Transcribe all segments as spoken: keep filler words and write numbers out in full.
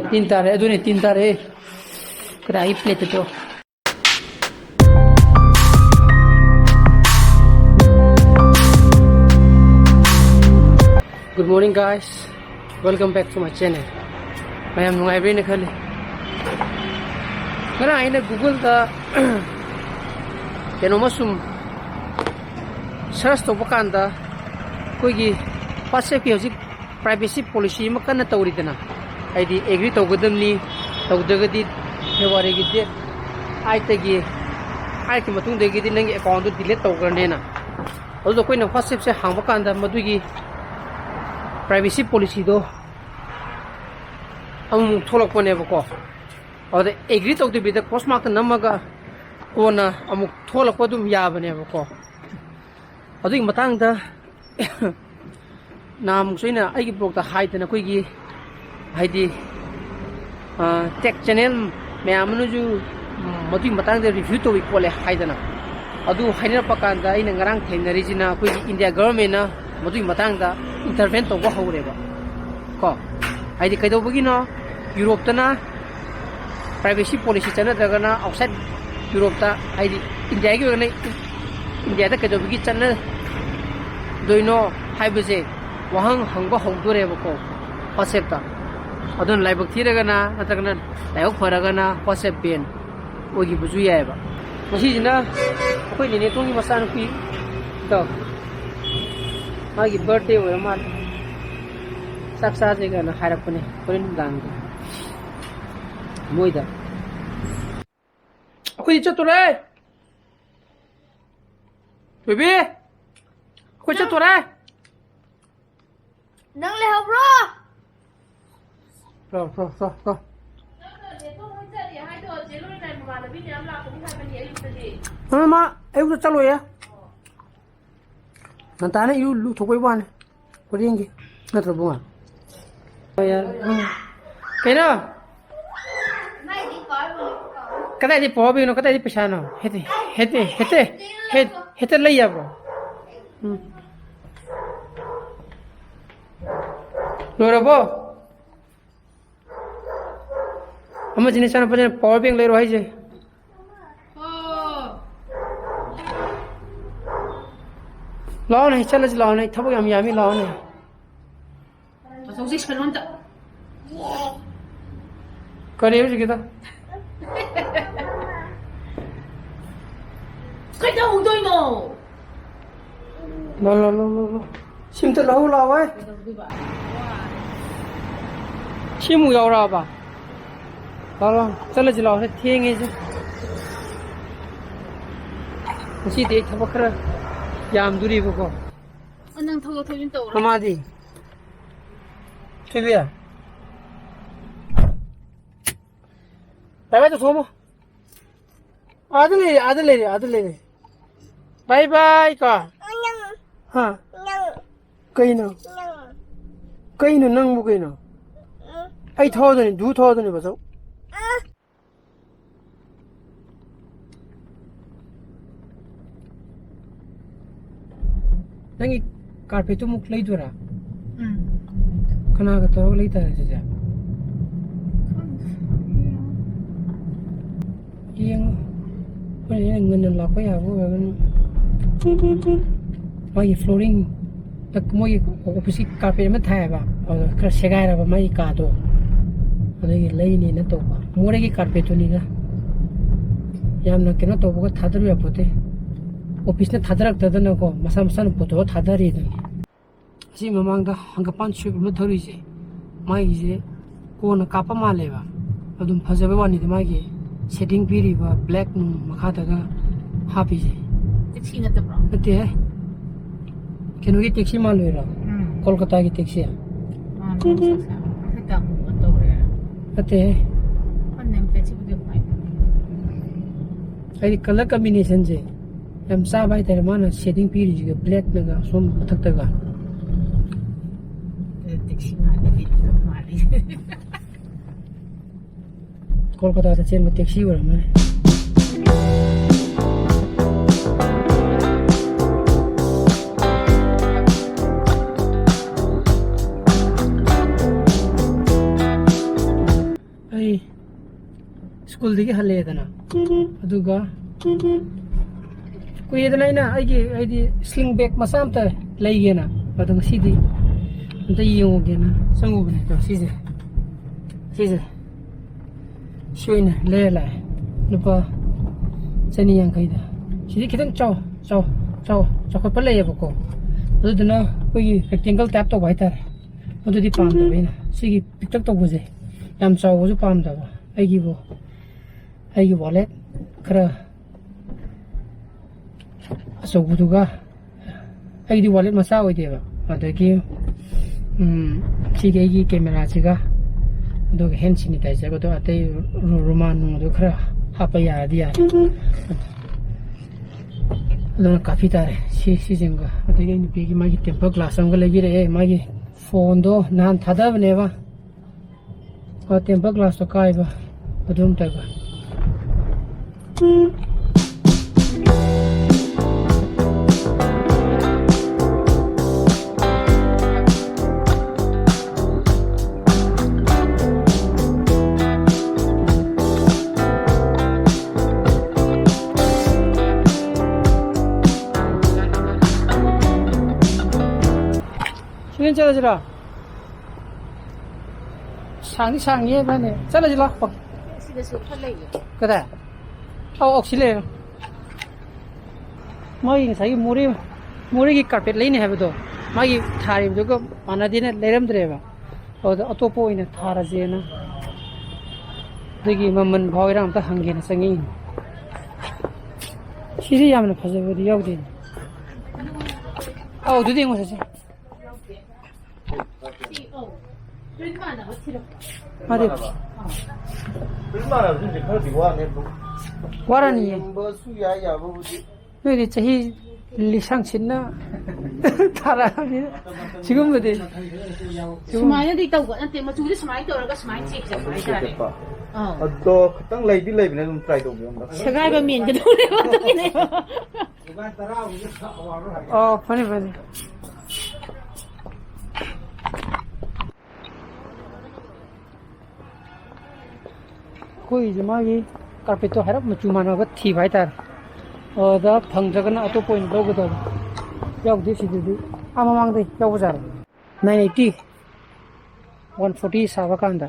ꯇꯤꯟ ꯇꯥꯔꯦ, ꯑꯗꯨꯅꯦ ꯇꯤꯟ ꯇꯥꯔꯦ꯫ ꯀꯗꯥꯏꯒꯤ ꯄ꯭ꯂꯦꯠꯇ ꯇꯣ? Good morning, guys. Welcome back to my channel. ꯃꯌꯥꯝ ꯅꯨꯡꯉꯥꯏꯕ꯭ꯔꯦꯅ ꯈꯜꯂꯤ꯫ ꯉꯔꯥꯡ ꯑꯩꯅ Google-ꯗ ꯀꯩꯅꯣꯝꯃ ꯁꯨꯝ search ꯇꯧꯕ ꯀꯥꯟꯗ, ꯑꯩꯈꯣꯏꯒꯤ WhatsApp-ꯀꯤ ꯍꯧꯖꯤꯛ privacy policy ꯑꯃ ꯀꯟꯅ ꯇꯧꯔꯤꯗꯅ, ꯍꯥꯏꯗꯤ agree ꯇꯧꯒꯗꯕꯅꯤ, ꯇꯧꯗ꯭ꯔꯒꯗꯤ February-ꯒꯤ date eight-ꯇꯒꯤ, eight-ꯀꯤ ꯃꯇꯨꯡꯗꯒꯤꯗꯤ ꯅꯪꯒꯤ account-ꯗꯣ delete ꯇꯧꯈ꯭ꯔꯅꯦꯅ꯫ ꯑꯗꯨꯗ ꯑꯩꯈꯣꯏꯅ WhatsApp-ꯁꯦ ꯍꯥꯡꯕ ꯀꯥꯟꯗ ꯃꯗꯨꯒꯤ privacy policy-ꯗꯣ ꯑꯃꯨꯛ ꯊꯣꯛꯂꯛꯄꯅꯦꯕꯀꯣ꯫ ꯑꯗꯨꯗ agree ꯇꯧꯗꯕꯤꯗ cross mark ꯅꯝꯃꯒ ꯀꯣꯟꯅ ꯑꯃꯨꯛ ꯊꯣꯛꯂꯛꯄ ꯑꯗꯨꯝ ꯌꯥꯕꯅꯦꯕꯀꯣ꯫ ꯑꯗꯨꯒꯤ ꯃꯇꯥꯡꯗ ꯅꯍꯥꯟꯃꯨꯛꯁꯨ ꯑꯩꯅ ꯑꯩꯒꯤ blog-ꯇ ꯍꯥꯏꯗꯅ, ꯑꯩꯈꯣꯏꯒꯤ ꯍꯥꯏꯗꯤ, ꯑ, tech channel ꯃꯌꯥꯝ ꯑꯃꯅꯁꯨ ꯃꯗꯨꯒꯤ ꯃꯇꯥꯡꯗ review ꯇꯧꯏ ꯈꯣꯠꯂꯦ ꯍꯥꯏꯗꯅ꯫ ꯑꯗꯨ ꯍꯥꯏꯅꯔꯛꯄ ꯀꯥꯟꯗ ꯑꯩꯅ ꯉꯔꯥꯡ ꯊꯦꯡꯅꯔꯤꯁꯤꯅ ꯑꯩꯈꯣꯏꯒꯤ India government-ꯅ ꯃꯗꯨꯒꯤ ꯃꯇꯥꯡꯗ intervene ꯇꯧꯕ ꯍꯧꯔꯦꯕ ꯀꯣ꯫ ꯍꯥꯏꯗꯤ ꯀꯩꯗꯧꯕꯒꯤꯅꯣ? Europe-ꯇꯅ privacy policy ꯆꯠꯅꯗ꯭ꯔꯒꯅ outside Europe-ꯇ, ꯍꯥꯏꯗꯤ India-ꯒꯤ ꯑꯣꯏꯅ India-ꯗ ꯀꯩꯗꯧꯕꯒꯤ ꯆꯠꯅꯗꯣꯏꯅꯣ ꯍꯥꯏꯕꯁꯦ ꯋꯥꯍꯪ ꯍꯪꯕ ꯍꯧꯗꯣꯔꯦꯕꯀꯣ WhatsApp-ꯇ꯫ ꯑꯗꯨꯅ ꯂꯥꯏꯕꯛ ꯊꯤꯔꯒꯅ ꯅꯠꯇ꯭ꯔꯒꯅ ꯂꯥꯏꯕꯛ ꯐꯔꯒꯅ WhatsApp ban ꯑꯣꯏꯈꯤꯕꯁꯨ ꯌꯥꯏꯑꯕ꯫ ꯉꯁꯤꯁꯤꯅ ꯑꯩꯈꯣꯏ ꯅꯦꯅꯦꯇꯣꯟꯒꯤ ꯃꯆꯥꯅꯨꯄꯤꯗꯣ, ꯃꯥꯒꯤ birthday ꯑꯣꯏꯔ ꯃꯥꯜꯂꯦ꯫ ꯆꯥꯛ ꯆꯥꯁꯦ ꯀꯥꯏꯅ ꯍꯥꯏꯔꯛꯄꯅꯦ ꯍꯣꯔꯦꯟ ꯅꯨꯡꯗꯥꯡꯒꯤ ꯃꯣꯏꯗ꯫ ꯑꯩꯈꯣꯏꯗꯤ ꯆꯠꯇꯣꯔꯦ꯫ ꯕꯦꯕꯤ, ꯑꯩꯈꯣꯏ ꯆꯠꯇꯣꯔꯦ꯫ ꯅꯪ ꯂꯩꯍꯧꯕ꯭ꯔꯣ? ꯆꯣ, ꯆꯣ, ꯆꯣ, ꯆꯣ꯫ ꯅꯪꯅ ꯅꯦꯇꯣꯟ ꯍꯣꯏ ꯆꯠꯂꯤ ꯍꯥꯏꯗꯣ, ꯆꯦ ꯂꯣꯔꯦꯟꯗꯥꯏ ꯃꯃꯥꯟꯅꯕꯤ ꯃꯌꯥꯝ ꯂꯥꯛꯀꯅꯤ ꯍꯥꯏꯕꯅꯤ ꯑꯌꯨꯛꯇꯗꯤ꯫ ꯃꯥ, ꯃꯥ ꯑꯌꯨꯛꯇ ꯆꯠꯂꯣꯏꯌꯦ꯫ ꯉꯟꯇꯥꯅ ꯏꯔꯨ ꯂꯨꯊꯣꯛꯄꯩ ꯋꯥꯅꯤ꯫ ꯍꯣꯔꯦꯟꯒꯤ꯫ ꯅꯠꯇ꯭ꯔꯣ ꯕꯨꯡꯉꯣ? ꯍꯣꯏ, ꯌꯥꯔꯦ꯫ ꯎꯝ꯫ ꯀꯩꯅꯣ? ꯀꯗꯥꯏꯗꯩ power bank-ꯅꯣ? ꯀꯗꯥꯏꯗꯩ ꯄꯩꯁꯥꯅꯣ? ꯍꯦꯠꯇꯦ, ꯍꯦꯠꯇꯦ, ꯍꯦꯠꯇꯦ, ꯍꯦꯠ-, ꯍꯦꯠꯇ ꯂꯩ ꯌꯥꯕ꯭ꯔꯣ? ꯎꯝ꯫ ꯂꯣꯏꯔꯕꯣ? ꯑꯃꯁꯤꯅ ꯏꯆꯥꯅꯨꯄꯥꯁꯤꯅ power bank ꯂꯩꯔꯣ ꯍꯥꯏꯁꯦ꯫ ꯂꯥꯛꯑꯣꯅꯦ, ꯆꯠꯂꯁꯤ ꯂꯥꯛꯑꯣꯅꯦ, ꯊꯕꯛ ꯌꯥꯝ ꯌꯥꯝꯃꯤ, ꯂꯥꯛꯑꯣꯅꯦ꯫ ꯇꯥꯊꯣꯛꯁꯤ ꯁꯦꯂꯣꯟꯗ꯫ ꯀꯔꯤ ꯍꯧꯖꯤꯛꯀꯤꯗꯣ? ꯀꯩꯗꯧꯗꯣꯏꯅꯣ? ꯂꯥꯎ, ꯂꯥꯎ, ꯂꯥꯎ, ꯂꯥꯎ, ꯂꯥꯎ꯫ ꯁꯤꯝꯇ ꯂꯧꯍꯧ ꯂꯥꯎ, ꯍꯣꯏ꯫ ꯀꯩꯗꯧꯗꯣꯏꯕ? ꯁꯤꯃꯨꯛ ꯌꯥꯎꯔꯛꯑꯕ? ꯂꯥꯎ, ꯂꯥꯎ꯫ ꯆꯠꯂꯁꯤ ꯂꯥꯎ, ꯊꯦꯡꯉꯦꯁꯦ꯫ ꯉꯁꯤꯗꯤ ꯑꯩ ꯊꯕꯛ ꯈꯔ ꯌꯥꯝꯗꯣꯔꯤꯕꯀꯣ꯫ ꯑꯣ, ꯅꯪ ꯊꯧꯗꯣꯛ ꯊꯧꯖꯤꯟ ꯇꯧꯔꯣ꯫ ꯃꯃꯥꯗꯤ? ꯊꯣꯏꯕꯤ꯫ ꯕꯥꯏ ꯕꯥꯏ ꯇꯧꯊꯣꯛꯑꯝꯃꯣ꯫ ꯑꯥꯗ ꯂꯩꯔꯦ, ꯑꯥꯗ ꯂꯩꯔꯦ, ꯑꯥꯗ ꯂꯩꯔꯦ꯫ ꯕꯥꯏ ꯕꯥꯏ ꯀꯣ꯫ ꯍꯥ? ꯀꯩꯅꯣ? ꯀꯩꯅꯣ ꯅꯪꯕꯨ ꯀꯩꯅꯣ? ꯑꯩ ꯊꯣꯛꯑꯗꯣꯏꯅꯤ, ꯗꯨ ꯊꯣꯛꯑꯗꯣꯏꯅꯤ, ꯕꯥꯆꯧ꯫ ꯅꯪꯒꯤ carpetꯇꯨ ꯑꯃꯨꯛ ꯂꯩꯗꯣꯏꯔꯥ? ꯎꯝ꯫ ꯀꯅꯥꯒ ꯇꯧꯔꯒ ꯂꯩꯇꯥꯔꯦ ꯑꯗꯨꯗꯤ? ꯈꯪꯗꯦ꯫ ꯌꯦꯡꯉꯣ꯫ ꯑꯩꯈꯣꯏꯅ ꯉꯟꯅ ꯂꯥꯛꯄ ꯌꯥꯕ ꯑꯣꯏꯔꯒꯅ꯫ ꯃꯥꯒꯤ flooring, ꯃꯣꯏꯒꯤ officeꯀꯤ carpet ꯑꯃ ꯊꯥꯏꯌꯦꯕ, ꯑꯗꯣ ꯈꯔ ꯁꯦꯒꯥꯏꯔꯕ ꯃꯥꯒꯤ ꯀꯥꯗꯣ, ꯑꯗꯨꯒꯤ ꯂꯩꯅꯦꯅ ꯇꯧꯕ꯫ ꯃꯣꯔꯦꯒꯤ carpetꯇꯨꯅꯤꯗ꯫ ꯌꯥꯝꯅ ꯀꯩꯅꯣ ꯇꯧꯕꯒ ꯊꯥꯗꯔꯨ ꯌꯥꯄꯣꯠꯇꯦ꯫ Officeꯅ ꯊꯥꯗꯔꯛꯇꯗꯅꯀꯣ, ꯃꯁꯥ ꯃꯁꯥꯅ ꯄꯨꯊꯣꯛꯑ ꯊꯥꯗꯔꯤꯗꯨꯅꯤ꯫ ꯑꯁꯤ ꯃꯃꯥꯡꯗ ꯍꯪꯒꯄꯥꯟ Swift ꯑꯃ ꯊꯧꯔꯤꯁꯦ, ꯃꯥꯒꯤꯁꯦ ꯀꯣꯟꯅ ꯀꯥꯞꯄ ꯃꯥꯜꯂꯦꯕ꯫ ꯑꯗꯨꯝ ꯐꯖꯕꯩ ꯋꯥꯅꯤꯗ, ꯃꯥꯒꯤ setting ꯄꯤꯔꯤꯕ black ꯅꯨꯡ ꯃꯈꯥꯗꯒ ꯍꯥꯞꯄꯤꯁꯦ꯫ Taxi ꯅꯠꯇꯕ꯭ꯔꯣ? ꯅꯠꯇꯦꯍꯦ꯫ ꯀꯩꯅꯣꯒꯤ taxi ꯃꯥꯜꯂꯨꯏꯔꯣ? ꯎꯝ꯫ ꯀꯣꯜꯀꯇꯥꯒꯤ taxi? ꯃꯥꯅꯦ, ꯃꯁꯛꯁꯦ ꯃꯁꯛꯇ ꯑꯃꯨꯕ ꯇꯧꯔꯦ꯫ ꯅꯠꯇꯦꯍꯦ꯫ ꯈꯪꯗꯦ, taxiꯕꯨꯗꯤ ꯌꯥꯝ ꯄꯥꯏ꯫ ꯍꯥꯏꯗꯤ colour combinationꯁꯦ ꯌꯥꯝ ꯆꯥꯕ ꯍꯥꯏꯇꯥꯔꯦ, ꯃꯥꯅ setting ꯄꯤꯔꯤꯁꯤꯒ blackꯅꯒ ꯑꯁꯣꯝ ꯃꯊꯛꯇꯒ꯫ ꯑꯗꯨ taxi ꯃꯥꯜꯂꯤ, ꯃꯥꯜꯂꯤ꯫ ꯀꯣꯜꯀꯇꯥꯗ ꯆꯦꯟꯕ taxi ꯑꯣꯏꯔꯝꯃꯅꯤ꯫ ꯑꯩ ꯁ꯭ꯀꯨꯜꯗꯒꯤ ꯍꯜꯂꯛꯑꯦꯗꯅ, ꯑꯗꯨꯒ ꯀꯨꯏꯔꯦꯗꯅ ꯑꯩꯅ ꯑꯩꯒꯤ, ꯑꯩꯗꯤ ꯁ꯭ꯂꯤꯡ ꯕꯦꯒ ꯃꯆꯥ ꯑꯝꯇ ꯂꯩꯒꯦꯅ, ꯑꯗꯣ ꯉꯁꯤꯗꯤ ꯑꯝꯇ ꯌꯦꯡꯉꯨꯒꯦꯅ ꯆꯪꯉꯨꯕꯅꯦ꯫ ꯑꯗꯣ ꯁꯤꯁꯦ, ꯁꯤꯁꯦ, ꯁꯤ ꯑꯣꯏꯅ ꯂꯩꯔ ꯂꯥꯛꯑꯦ, ꯂꯨꯄꯥ ꯆꯅꯤ ꯌꯥꯡꯈꯩꯗ꯫ ꯁꯤꯗꯤ ꯈꯤꯇꯪ ꯆꯥꯎ, ꯆꯥꯎ, ꯆꯥꯎ, ꯆꯥꯎꯈꯠꯄ ꯂꯩꯌꯦꯕꯀꯣ꯫ ꯑꯗꯨꯗꯨꯅ ꯑꯩꯈꯣꯏꯒꯤ ꯔꯦꯛꯇꯦꯡꯒꯜ ꯇꯥꯏꯞ ꯇꯧꯕ ꯍꯥꯏꯇꯥꯔꯦ꯫ ꯑꯗꯨꯗꯤ ꯄꯥꯝꯗꯕ ꯑꯩꯅ꯫ ꯁꯤꯒꯤ ꯄꯤꯛꯇꯛ ꯇꯧꯕꯁꯦ, ꯌꯥꯝ ꯆꯥꯎꯕꯁꯨ ꯄꯥꯝꯗꯕ꯫ ꯑꯩꯒꯤꯕꯨ, ꯑꯩꯒꯤ ꯋꯥꯂꯦꯠ ꯈꯔ ꯑꯆꯧꯕꯗꯨꯒ, ꯑꯩꯒꯤꯗꯤ ꯋꯥꯂꯦꯠ ꯃꯆꯥ ꯑꯣꯏꯗꯦꯕ, ꯑꯗꯒꯤ, ꯎꯝ, ꯁꯤꯒꯤ ꯑꯩꯒꯤ ꯀꯦꯃꯦꯔꯥꯁꯤꯒ, ꯑꯗꯨꯒ ꯍꯦꯟ ꯁꯦꯅꯤꯇꯥꯏꯖꯔꯒꯗꯣ, ꯑꯇꯩ ꯔꯨ-, ꯔꯨꯃꯥꯟ ꯅꯨꯡꯗꯣ ꯈꯔ ꯍꯥꯞꯄ ꯌꯥꯔꯗꯤ ꯌꯥꯔꯦ꯫ ꯑꯗꯨꯅ ꯀꯥꯐꯤ ꯇꯥꯔꯦ꯫ ꯁꯤ, ꯁꯤꯁꯤꯡꯒ꯫ ꯑꯗꯒꯤ ꯑꯩ ꯅꯨꯄꯤꯒꯤ ꯃꯥꯒꯤ ꯇꯦꯝꯄꯔ ꯒ꯭ꯂꯥꯁ ꯑꯃꯒ ꯂꯩꯕꯤꯔꯛꯑꯦ꯫ ꯃꯥꯒꯤ ꯐꯣꯟꯗꯣ ꯅꯍꯥꯟ ꯊꯥꯗꯕꯅꯦꯕ꯫ ꯑꯣ, ꯇꯦꯝꯄꯔ ꯒ꯭ꯂꯥꯁꯇꯣ ꯀꯥꯏꯕ꯫ ꯑꯗꯨꯝ ꯇꯧꯕ꯫ ꯁꯤꯗ ꯆꯠꯂꯁꯤꯔꯣ? ꯁꯥꯡꯗꯤ ꯁꯥꯡꯉꯤꯍꯦ ꯏꯕꯥꯅꯤ꯫ ꯆꯠꯂꯁꯤ ꯂꯥꯛꯄ꯫ ꯁꯤꯗꯁꯨ ꯈꯔ ꯂꯩꯌꯦ꯫ ꯀꯗꯥꯏ? ꯑꯧ, ꯑꯧ, ꯁꯤ ꯂꯩꯔꯦ꯫ ꯃꯣꯏꯒꯤ ꯉꯁꯥꯏꯒꯤ ꯃꯣꯔꯦ, ꯃꯣꯔꯦꯒꯤ ꯀꯥꯔꯄꯦꯠ ꯂꯩꯅꯤ ꯍꯥꯏꯕꯗꯣ, ꯃꯥꯒꯤ ꯊꯥꯔꯤꯕꯗꯨꯒ ꯃꯥꯟꯅꯗꯦꯅ ꯂꯩꯔꯝꯗ꯭ꯔꯦꯕ꯫ ꯑꯗꯨꯗ ꯑꯇꯣꯞꯄ ꯑꯣꯏꯅ ꯊꯥꯔꯁꯦꯅ꯫ ꯑꯗꯨꯒꯤ ꯃꯃꯜ ꯐꯥꯎ ꯏꯔꯥꯡ ꯑꯝꯇ ꯍꯪꯒꯦꯅ ꯆꯪꯉꯛꯏꯅꯤ꯫ ꯁꯤꯗꯤ ꯌꯥꯝꯅ ꯐꯖꯕꯗꯤ ꯌꯥꯎꯗꯦꯅꯦ꯫ ꯑꯧ, ꯑꯗꯨꯗꯤ ꯌꯦꯡꯉꯨ ꯆꯠꯁꯦ꯫ ꯃꯥꯗꯤ ꯄ꯭ꯔꯤꯟ ꯃꯥꯟꯅꯕꯁꯤꯡꯁꯦ ꯈꯔꯗꯤ ꯋꯥꯅꯤ ꯑꯗꯨꯝ꯫ ꯋꯥꯔꯅꯤꯌꯦ꯫ ꯌꯦꯡꯕꯁꯨ ꯌꯥꯏ, ꯌꯥꯕꯕꯨꯗꯤ꯫ ꯅꯣꯏꯗꯤ ꯆꯍꯤ ꯂꯤꯁꯥꯡ ꯁꯤꯠꯅ ꯊꯥꯔꯛꯑꯕꯅꯤꯅ ꯁꯤꯒꯨꯝꯕꯗꯤ꯫ ꯁꯨꯃꯥꯏꯅꯗꯤ ꯇꯧꯕ ꯅꯠꯇꯦ, ꯃꯆꯨꯗꯤ ꯁꯨꯃꯥꯏꯅ ꯇꯧꯔꯒ ꯁꯨꯃꯥꯏꯅ ꯆꯦꯛ ꯆꯠꯄ ꯍꯥꯏꯇꯥꯔꯦ꯫ ꯑꯥ꯫ ꯑꯗꯣ ꯈꯤꯇꯪ ꯂꯩꯗꯤ ꯂꯩꯕꯅꯦ, ꯑꯗꯨꯝ ꯇ꯭ꯔꯥꯏ ꯇꯧꯕꯤꯌꯣ ꯑꯝꯇ꯫ ꯁꯦꯒꯥꯏꯕ ꯃꯦꯟꯒꯗꯧꯔꯦꯕ ꯑꯗꯨꯒꯤꯅꯦꯕ꯫ ꯑꯣ, ꯐꯅꯤ, ꯐꯅꯤ꯫ ꯑꯩꯈꯣꯏꯒꯤꯁꯦ ꯃꯥꯒꯤ ꯀꯥꯔꯄꯦꯠꯇꯣ ꯍꯥꯏꯔꯞ ꯃꯆꯨ ꯃꯥꯟꯅꯕ ꯊꯤꯕ ꯍꯥꯏꯇꯥꯔꯦ꯫ ꯑꯗ ꯐꯪꯗ꯭ꯔꯒꯅ ꯑꯇꯣꯞꯄ ꯑꯣꯏꯅ ꯂꯧꯒꯗꯕ꯫ ꯌꯥꯎꯗꯦ ꯁꯤꯗꯗꯤ꯫ ꯑꯥ ꯃꯃꯥꯡꯗꯩ ꯂꯧꯕꯖꯥꯔꯣ꯫ Nine eighty, one forty ꯁꯥꯕ ꯀꯥꯟꯗ꯫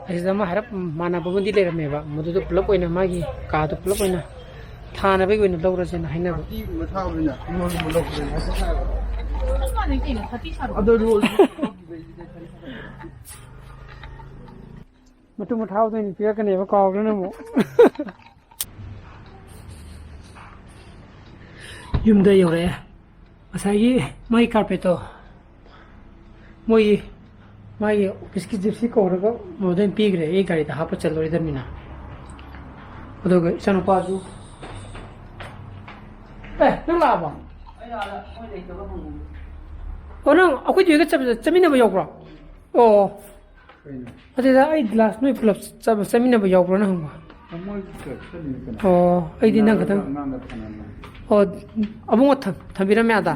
ꯑꯁꯤꯗ ꯑꯃ ꯍꯥꯏꯔꯞ ꯃꯥꯟꯅꯕ ꯑꯃꯗꯤ ꯂꯩꯔꯝꯃꯦꯕ, ꯃꯗꯨꯗ ꯄꯨꯂꯞ ꯑꯣꯏꯅ ꯃꯥꯒꯤ ꯀꯥꯗꯣ ꯄꯨꯂꯞ ꯑꯣꯏꯅ ꯊꯥꯅꯕꯒꯤ ꯑꯣꯏꯅ ꯂꯧꯔꯁꯦꯅ ꯍꯥꯏꯅꯕ꯫ ꯐꯥꯇꯤꯒꯨꯝꯕ ꯊꯥꯕꯅꯤꯅ ꯔꯣꯜꯒꯨꯝꯕ ꯂꯧꯕꯅꯤꯅ꯫ ꯑꯗꯣ ꯔꯣꯜ ꯃꯇꯨꯡ ꯃꯊꯥꯎꯗ ꯑꯣꯏꯅ ꯄꯤꯔꯛꯀꯅꯦꯕ, ꯀꯥꯎꯗꯅ ꯑꯃꯨꯛ꯫ ꯌꯨꯝꯗ ꯌꯧꯔꯛꯑꯦ꯫ ꯉꯁꯥꯏꯒꯤ ꯃꯥꯒꯤ ꯀꯥꯔꯄꯦꯠꯇꯣ ꯃꯣꯏꯒꯤ, ꯃꯥꯒꯤ ꯑꯣꯐꯤꯁꯀꯤ ꯖꯤꯞꯁꯤ ꯀꯧꯔꯒ ꯃꯉꯣꯟꯗ ꯑꯣꯏꯅ ꯄꯤꯈ꯭ꯔꯦ, ꯑꯩ ꯒꯥꯔꯤꯗ ꯍꯥꯞꯄ ꯆꯠꯂꯔꯣꯏꯗꯕꯅꯤꯅ꯫ ꯑꯗꯨꯒ ꯏꯆꯥꯅꯨꯄꯥꯁꯨ, ꯑꯦ, ꯅꯪ ꯂꯥꯛꯑꯕꯣ? ꯑꯣ, ꯅꯪ ꯑꯩꯈꯣꯏ ꯆꯦꯒ ꯆꯠ-, ꯆꯠꯃꯤꯟꯅꯕ ꯌꯥꯎꯕ꯭ꯔꯣ? ꯑꯣ꯫ ꯀꯩꯅꯣ? ꯑꯗꯨꯗ ꯑꯩ ꯒ꯭ꯂꯥꯁ ꯅꯣꯏ ꯄꯨꯂꯞ ꯆꯠ-, ꯆꯠꯃꯤꯟꯅꯕ ꯌꯥꯎꯕ꯭ꯔꯣꯅ ꯍꯪꯕ꯫ ꯃꯣꯏ ꯆꯠ-, ꯆꯠꯂꯤꯅꯤ ꯀꯩꯅꯣ? ꯑꯣ, ꯑꯩꯗꯤ ꯅꯪ ꯈꯛꯇꯪ꯫ ꯑꯉꯥꯡꯒ ꯊꯝꯃꯝꯃꯦ꯫ ꯑꯣ, ꯑꯕꯨꯡꯉꯣ ꯊꯝ-, ꯊꯝꯕꯤꯔꯝꯃꯦ ꯑꯗ?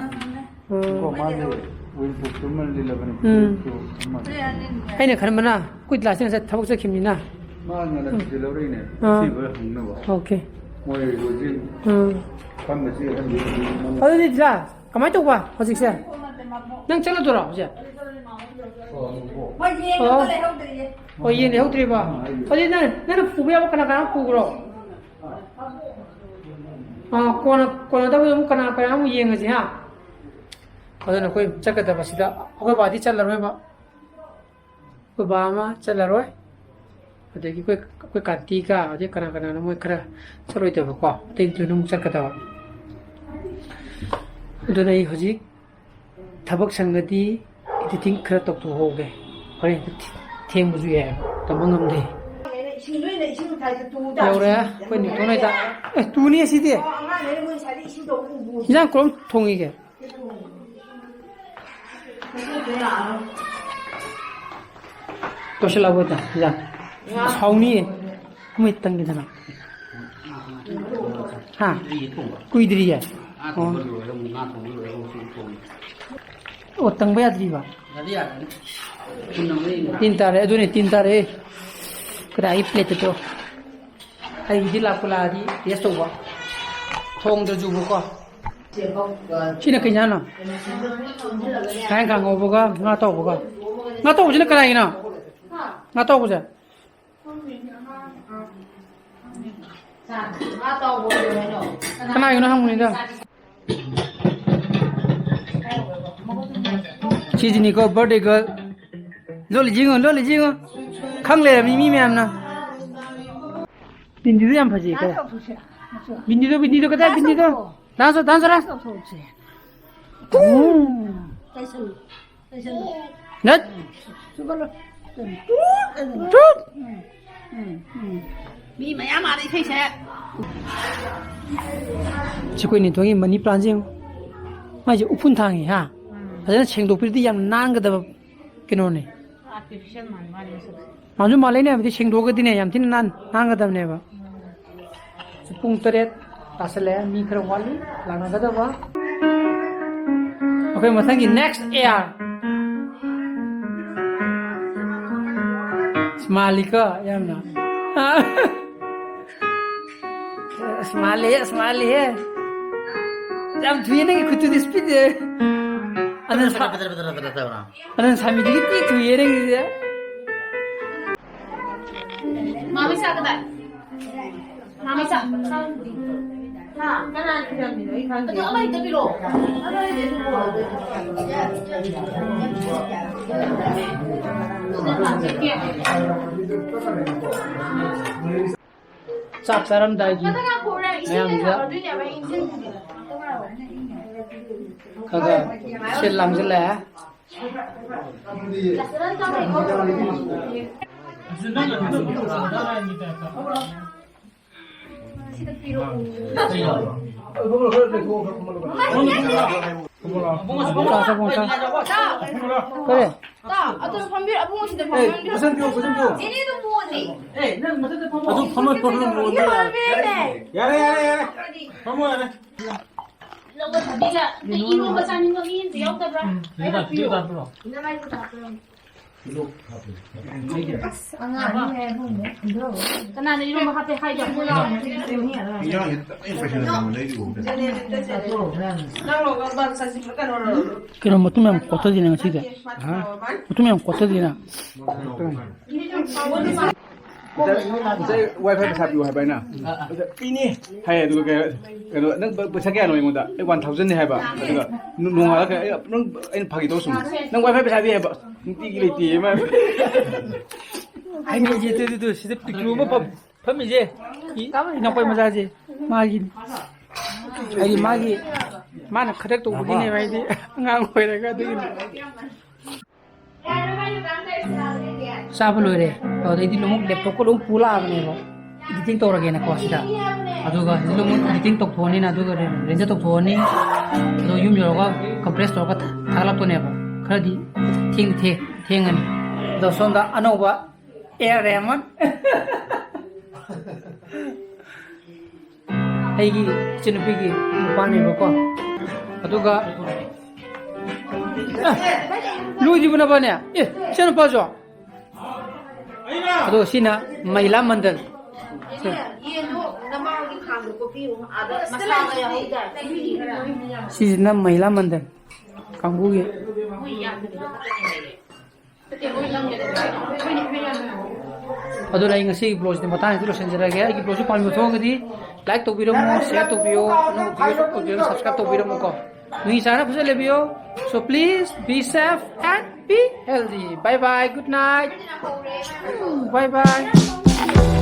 ꯎꯝ꯫ ꯀꯣ, ꯃꯥꯁꯦ ꯋꯤꯜ ꯄ꯭ꯔꯨꯐꯇꯨꯃ ꯂꯤꯠꯂꯕꯅꯤ, ꯎꯝ꯫ ꯐꯨꯔꯤꯠꯇꯨ ꯑꯃ꯫ ꯑꯩꯅ ꯈꯟꯕꯅ ꯑꯩꯈꯣꯏ ꯒ꯭ꯂꯥꯁꯁꯦ ꯉꯁꯥꯏ ꯊꯕꯛ ꯆꯠꯈꯤꯕꯅꯤꯅ꯫ ꯃꯥ ꯉꯟꯅ ꯎꯝ꯫ ꯊꯤꯜꯂꯧꯔꯤꯅꯦ꯫ ꯑꯥ꯫ ꯊꯤꯕ ꯍꯪꯅꯕ꯫ ꯑꯣꯀꯦ꯫ ꯃꯣꯏ ꯍꯧꯖꯤꯛ ꯎꯝ꯫ ꯐꯝꯕꯁꯤ ꯑꯍꯟꯁꯤ ꯑꯗꯨꯗꯤ ꯒ꯭ꯂꯥꯁ ꯀꯃꯥꯏꯅ ꯇꯧꯕ ꯍꯧꯖꯤꯛꯁꯦ? ꯅꯪ ꯆꯠꯂꯗꯣꯏꯔꯣ ꯍꯧꯖꯤꯛ? ꯍꯣꯏ, ꯌꯦꯡꯉꯒ ꯑꯣ꯫ ꯂꯩꯍꯧꯗ꯭ꯔꯤꯌꯦ꯫ ꯑꯣ, ꯌꯦꯡ ꯂꯩꯍꯧꯗ꯭ꯔꯤꯕ? ꯑꯗꯨꯗꯤ ꯅꯪ, ꯅꯪꯅ ꯄꯨꯕ ꯌꯥꯕ ꯀꯅꯥ ꯀꯅꯥ ꯄꯨꯈ꯭ꯔꯣ? ꯑꯥ, ꯀꯣꯟꯅ, ꯀꯣꯟꯅꯗꯕꯗ ꯑꯃꯨꯛ ꯀꯅꯥ ꯀꯅꯥ ꯑꯃꯨꯛ ꯌꯦꯡꯉꯁꯤ, ꯍꯥ? ꯑꯗꯨꯅ ꯑꯩꯈꯣꯏ ꯆꯠꯀꯗꯕꯁꯤꯗ ꯑꯩꯈꯣꯏ ꯕꯥꯗꯤ ꯆꯠꯂꯔꯣꯏꯕ꯫ ꯑꯩꯈꯣꯏ ꯕꯥ ꯑꯃ ꯆꯠꯂꯔꯣꯏ꯫ ꯑꯗꯒꯤ ꯑꯩꯈꯣꯏ, ꯑꯩꯈꯣꯏ ꯀꯥꯟꯇꯤꯒ, ꯑꯗꯩ ꯀꯅꯥ ꯀꯅꯥꯅꯣ ꯃꯣꯏ ꯈꯔ ꯆꯠꯂꯣꯏꯗꯕꯀꯣ꯫ ꯑꯇꯩꯗꯨꯅ ꯑꯃꯨꯛ ꯆꯠꯀꯗꯕ꯫ ꯑꯗꯨꯅ ꯑꯩ ꯍꯧꯖꯤꯛ ꯊꯕꯛ ꯁꯪꯉꯗꯤ editing ꯈꯔ ꯇꯧꯊꯣꯛꯍꯧꯒꯦ꯫ ꯍꯣꯔꯦꯟ ꯊꯦꯡꯕꯁꯨ ꯌꯥꯏ, ꯇꯝꯕ ꯉꯝꯗꯦ꯫ ꯏꯁꯤꯡꯗꯣ ꯑꯩꯅ ꯏꯁꯤꯡ ꯊꯥꯏꯁꯦ ꯇꯨ ꯇꯥꯔꯦ꯫ ꯌꯧꯔꯦ, ꯑꯩꯈꯣꯏ ꯅꯤꯡꯊꯧ ꯂꯩꯀꯥꯏꯗ꯫ ꯑꯦ, ꯇꯨꯅꯤ ꯑꯁꯤꯗꯤ꯫ ꯑꯣ, ꯑꯉꯥꯡꯈꯩꯅ ꯃꯣꯏ ꯉꯁꯥꯏꯗꯩ ꯏꯁꯤꯡ ꯇꯧꯕ ꯎꯕꯨ ꯎꯗꯦ꯫ ꯏꯟꯖꯥꯡ ꯀꯔꯝ ꯊꯣꯡꯉꯤꯒꯦ? ꯇꯧꯁꯜꯂꯛꯑꯕꯣ, ꯏꯟꯖꯥꯡ? ꯉꯥ꯫ ꯍꯥꯎꯅꯤꯌꯦ꯫ ꯃꯣꯏ ꯇꯟꯒꯤꯗꯅ꯫ ꯍꯥ? ꯀꯨꯏꯗ꯭ꯔꯤꯌꯦ? ꯑꯣ꯫ ꯑꯣ, ꯇꯪꯕ ꯌꯥꯗ꯭ꯔꯤꯕ? ꯌꯥꯗꯤ ꯌꯥꯔꯅꯤ꯫ ꯇꯤꯟ ꯇꯥꯔꯦ, ꯑꯗꯨꯅꯦ ꯇꯤꯟ ꯇꯥꯔꯦ꯫ ꯀꯗꯥꯏꯒꯤ ꯄ꯭ꯂꯦꯠꯇ ꯇꯧ? ꯑꯩꯒꯤꯗꯤ ꯂꯥꯛꯄꯨ ꯂꯥꯛꯑꯗꯤ ꯇꯦꯁ ꯇꯧꯕ꯫ ꯊꯣꯡꯗ꯭ꯔꯁꯨꯕꯀꯣ꯫ ꯁꯤꯅ ꯀꯩ ꯏꯟꯖꯥꯡꯅꯣ? ꯉꯁꯥꯏ ꯀꯥꯡꯍꯧꯕꯒ ꯉꯥ ꯑꯇꯥꯎꯕꯒ꯫ ꯉꯥ ꯑꯇꯥꯎꯕꯁꯤꯅ ꯀꯅꯥꯒꯤꯅꯣ? ꯉꯥ ꯑꯇꯥꯎꯕꯁꯦ? ꯀꯅꯥꯒꯤꯅꯣ ꯍꯪꯕꯅꯤꯗ꯫ ꯁꯤꯁꯤꯅꯤꯀꯣ birthday girl꯫ ꯂꯣꯜꯂꯤ ꯌꯦꯡꯉꯣ, ꯂꯣꯜꯂꯤ ꯌꯦꯡꯉꯣ꯫ ꯈꯪ ꯂꯩꯔꯝꯃꯤ ꯃꯤ ꯃꯌꯥꯝꯅ꯫ ꯕꯤꯟꯗꯤꯗꯣ ꯌꯥꯝ ꯐꯖꯩ ꯀꯣ꯫ ꯕꯤꯟꯗꯤꯗꯣ, ꯕꯤꯟꯗꯤꯗꯣ ꯀꯗꯥꯏ ꯕꯤꯟꯗꯤꯗꯣ? Dance ꯇꯧ, dance ꯇꯧ, dance ꯇꯧ꯫ ꯎꯝ꯫ ꯅꯠ꯫ ꯇꯨꯠ꯫ ꯃꯤ ꯃꯌꯥꯝ ꯃꯥꯗ ꯏꯁꯩ ꯁꯛꯑꯦ꯫ ꯁꯤ ꯑꯩꯈꯣꯏ ꯅꯤꯡꯊꯧꯒꯤ money plant ꯁꯦ ꯌꯦꯡꯉꯨ꯫ ꯃꯥꯏꯁꯦ ꯎꯐꯨꯟ ꯊꯥꯡꯉꯤ ꯍꯥ꯫ ꯐꯖꯅ ꯁꯦꯡꯗꯣꯛꯄꯤꯔꯗꯤ ꯌꯥꯝ ꯅꯥꯟꯒꯗꯕ ꯀꯩꯅꯣꯅꯦ꯫ Artificial ꯃꯥꯜꯂꯦ ꯃꯥꯒꯤ ꯃꯁꯛꯁꯦ꯫ ꯃꯥꯟꯁꯨ ꯃꯥꯜꯂꯦꯅꯦ, ꯍꯥꯏꯕꯗꯤ ꯁꯦꯡꯗꯣꯛꯑꯒꯗꯤꯅꯦ ꯌꯥꯝ ꯊꯤꯅ ꯅꯥꯟ-, ꯅꯥꯟꯒꯗꯕꯅꯦꯕ꯫ ꯄꯨꯡ ꯇꯔꯦꯠ ꯇꯥꯁꯜꯂꯛꯑꯦ, ꯃꯤ ꯈꯔ ꯋꯥꯠꯂꯤ ꯂꯥꯛꯅꯒꯗꯕ꯫ ꯑꯩꯈꯣꯏ ꯃꯊꯪꯒꯤ next air꯫ ꯑꯁ, ꯃꯥꯜꯂꯤꯀꯣ ꯌꯥꯝꯅ꯫ ꯑꯁ, ꯃꯥꯜꯂꯦꯍꯦ, ꯑꯁ, ꯃꯥꯜꯂꯦꯍꯦ꯫ ꯌꯥꯝ ꯊꯨꯏꯌꯦ ꯅꯪꯒꯤ ꯈꯨꯠꯇꯨꯗꯤ, speed ꯁꯦ꯫ ꯑꯗꯨꯅ ꯁꯥ-, ꯑꯗꯨꯅ ꯁꯥꯃꯤꯗꯨꯒꯤ ꯊꯤ ꯊꯨꯏꯌꯦ ꯅꯪꯒꯤꯁꯦ꯫ ꯃꯥꯃꯤ ꯆꯥ ꯀꯗꯥꯏ? ꯃꯥꯃꯤ ꯆꯥ꯫ ꯍꯥ? ꯀꯅꯥꯅ ꯏꯔꯝꯃꯤꯅꯣ? ꯑꯩ ꯈꯪꯗꯦ꯫ ꯑꯗꯨ ꯑꯃ ꯍꯦꯛꯇ ꯄꯤꯔꯛꯑꯣ꯫ ꯆꯥꯛ ꯆꯥꯔꯝꯗꯥꯏꯒꯤ ꯃꯌꯥꯝꯁꯤꯗ ꯈꯔ ꯈꯔ ꯁꯤꯜ ꯂꯥꯡꯁꯤꯜꯂꯛꯑꯦ꯫ ꯀꯔꯤ? ꯇꯥ, ꯑꯗꯨ ꯐꯝꯕꯤꯔꯣ, ꯑꯕꯨꯡꯉꯣ ꯁꯤꯗ ꯐꯝꯕꯤꯔꯣ꯫ ꯖꯦꯅꯤꯗꯨ ꯄꯨꯑꯣꯅꯦ꯫ ꯑꯗꯨ ꯐꯝꯃ, ꯐꯝꯃ ꯃꯉꯣꯟꯗ ꯌꯥꯔꯦ꯫ ꯌꯥꯔꯦ, ꯌꯥꯔꯦ, ꯌꯥꯔꯦ꯫ ꯐꯝꯃꯣ, ꯌꯥꯔꯦ꯫ ꯂꯧꯕ ꯊꯕꯤꯒ ꯅꯣꯏ ꯏꯔꯣꯝꯕ ꯆꯥꯅꯤꯡꯕ ꯃꯤ ꯑꯝꯇ ꯌꯥꯎꯗꯕ꯭ꯔꯥ? ꯍꯥꯏꯔꯛꯄꯤꯌꯨ꯫ ꯑꯁ, ꯑꯉꯥꯡ ꯑꯅꯤ ꯍꯥꯏꯕꯨꯡꯅꯦ꯫ ꯀꯅꯥꯅ ꯏꯔꯣꯝꯕ ꯍꯥꯞꯄꯦ ꯍꯥꯏꯒꯦ? ꯏꯟꯖꯥꯡꯁꯦ ꯇꯞꯅ ꯄꯩꯁꯟꯅꯗꯅ ꯂꯩꯔꯤꯕꯣ? ꯀꯩꯅꯣ, ꯃꯇꯨꯝ ꯌꯥꯝ ꯀꯣꯠꯊꯁꯤꯅꯦ ꯉꯁꯤꯗꯤ꯫ ꯃꯇꯨꯝ ꯌꯥꯝ ꯀꯣꯠꯊꯁꯤꯅ꯫ ꯉꯁꯥꯏ ꯋꯥꯏ ꯐꯥꯏ ꯄꯩꯁꯥ ꯄꯤꯌꯨ ꯍꯥꯏꯕ ꯑꯩꯅ꯫ ꯄꯤꯅꯤ ꯍꯥꯏ, ꯑꯗꯨꯒ ꯀꯩ-, ꯀꯩꯅꯣ, "ꯅꯪ ꯄꯩꯁꯥ ꯀꯌꯥꯅꯣ?" ꯑꯩꯉꯣꯟꯗ, "ꯑꯩ ꯋꯥꯟ ꯊꯥꯎꯖꯟꯅꯤ" ꯍꯥꯏꯕ꯫ ꯑꯗꯨꯒ ꯅꯣꯡꯉꯥꯜꯂꯒ ꯑꯩ, ꯅꯪ, ꯑꯩꯅ ꯐꯥꯒꯤ ꯇꯧ ꯁꯨꯝ, "ꯅꯪ ꯋꯥꯏ ꯐꯥꯏ ꯄꯩꯁꯥꯗꯤ?" ꯍꯥꯏꯕ꯫ "ꯅꯨꯡꯇꯤꯒꯤ ꯂꯩꯇꯦꯌꯦ ꯃꯥ"꯫ ꯍꯥꯏꯅꯩꯁꯦ, ꯑꯗꯨ, ꯑꯗꯨ, ꯑꯗꯨ, ꯁꯤꯗ ꯄꯤꯛꯇ꯭ꯔꯨ ꯑꯃ ꯐꯝ-, ꯐꯝꯃꯤꯁꯦ, ꯏ-, ꯏꯅꯥꯎꯄꯥ ꯃꯆꯥꯁꯦ, ꯃꯥꯒꯤꯅꯤ꯫ ꯍꯥꯏꯗꯤ ꯃꯥꯒꯤ, ꯃꯥꯅ ꯈꯗ꯭ꯔꯛ ꯇꯧꯕꯒꯤꯅꯦꯕ, ꯍꯥꯏꯗꯤ ꯑꯉꯥꯡ ꯑꯣꯏꯔꯒ ꯑꯗꯨꯒꯤꯅꯤ꯫ ꯆꯥꯕ ꯂꯣꯏꯔꯦ꯫ ꯑꯗꯨꯗꯩꯗꯤ ꯑꯃꯨꯛ ꯂꯦꯞꯇꯣꯞꯀ ꯂꯣꯏ ꯄꯨ ꯂꯥꯛꯑꯕꯅꯦꯕ꯫ ꯏꯗꯤꯇꯤꯡ ꯇꯧꯔꯒꯦꯅꯀꯣ ꯁꯤꯗ꯫ ꯑꯗꯨꯒ ꯁꯤꯗ ꯑꯃꯨꯛ ꯏꯗꯤꯇꯤꯡ ꯇꯧꯊꯣꯛꯑꯅꯤꯅ, ꯑꯗꯨꯒ ꯔꯦꯟꯗꯔ ꯇꯧꯊꯣꯛꯑꯅꯤ꯫ ꯑꯗꯣ ꯌꯨꯝ ꯌꯧꯔꯒ ꯀꯝꯄ꯭ꯔꯦꯁ ꯇꯧꯔꯒ ꯊꯥ-, ꯊꯥꯒꯠꯂꯛꯇꯣꯏꯅꯦꯕ꯫ ꯈꯔꯗꯤ ꯊꯦꯡ-, ꯊꯦꯡ-, ꯊꯦꯡꯉꯅꯤ꯫ ꯑꯗꯣ ꯁꯣꯝꯗ ꯑꯅꯧꯕ ꯑꯦ ꯑꯥꯔ ꯔꯦꯍꯃꯟ꯫ ꯑꯩꯒꯤ ꯏꯆꯟꯅꯨꯄꯤꯒꯤ ꯅꯨꯄꯥꯅꯦꯕꯀꯣ꯫ ꯑꯗꯨꯒ, ꯑꯦ, ꯂꯣꯏꯗ꯭ꯔꯤꯕ ꯅꯕꯥꯅꯦ? ꯑꯦ, ꯏꯆꯟꯅꯨꯄꯥꯁꯨ? ꯑꯗꯣ ꯁꯤꯅ ꯃꯍꯤꯂꯥ ꯃꯟꯗꯜ꯫ ꯁꯤ-, ꯌꯦꯟꯗꯣ ꯅꯃꯥꯒꯤ ꯈꯥꯡꯗ ꯀꯣꯠꯄꯤꯌꯨ, ꯑꯥꯗ ꯃꯁꯥꯒ ꯌꯥꯎꯍꯧꯗꯦ꯫ ꯁꯤꯁꯤꯅ ꯃꯍꯤꯂꯥ ꯃꯟꯗꯜ ꯀꯥꯡꯕꯨꯒꯤ꯫ ꯑꯗꯨꯅ ꯑꯩ ꯉꯁꯤꯒꯤ ꯕ꯭ꯂꯣꯒꯁꯤꯗꯤ ꯃꯇꯥꯡ ꯑꯁꯤꯗ ꯂꯣꯏꯁꯤꯟꯖꯔꯒꯦ꯫ ꯑꯩꯒꯤ ꯕ꯭ꯂꯣꯒꯁꯤ ꯄꯥꯝꯕꯤꯕ ꯊꯣꯛꯑꯒꯗꯤ ꯂꯥꯏꯛ ꯇꯧꯕꯤꯔꯝꯃꯣ, ꯁꯤꯌꯔ ꯇꯧꯕꯤꯌꯣ, ꯑꯅꯧꯕ ꯚꯤꯗꯤꯑꯣ ꯊꯣꯛꯄ ꯁꯕꯁꯀ꯭ꯔꯥꯏꯕ ꯇꯧꯕꯤꯔꯝꯃꯣꯀꯣ꯫ ꯅꯨꯡꯉꯥꯏ ꯆꯥꯟꯅ ꯐꯖꯅ ꯂꯩꯕꯤꯌꯣ꯫ So please be safe and be healthy. Bye bye. Good night. Bye bye.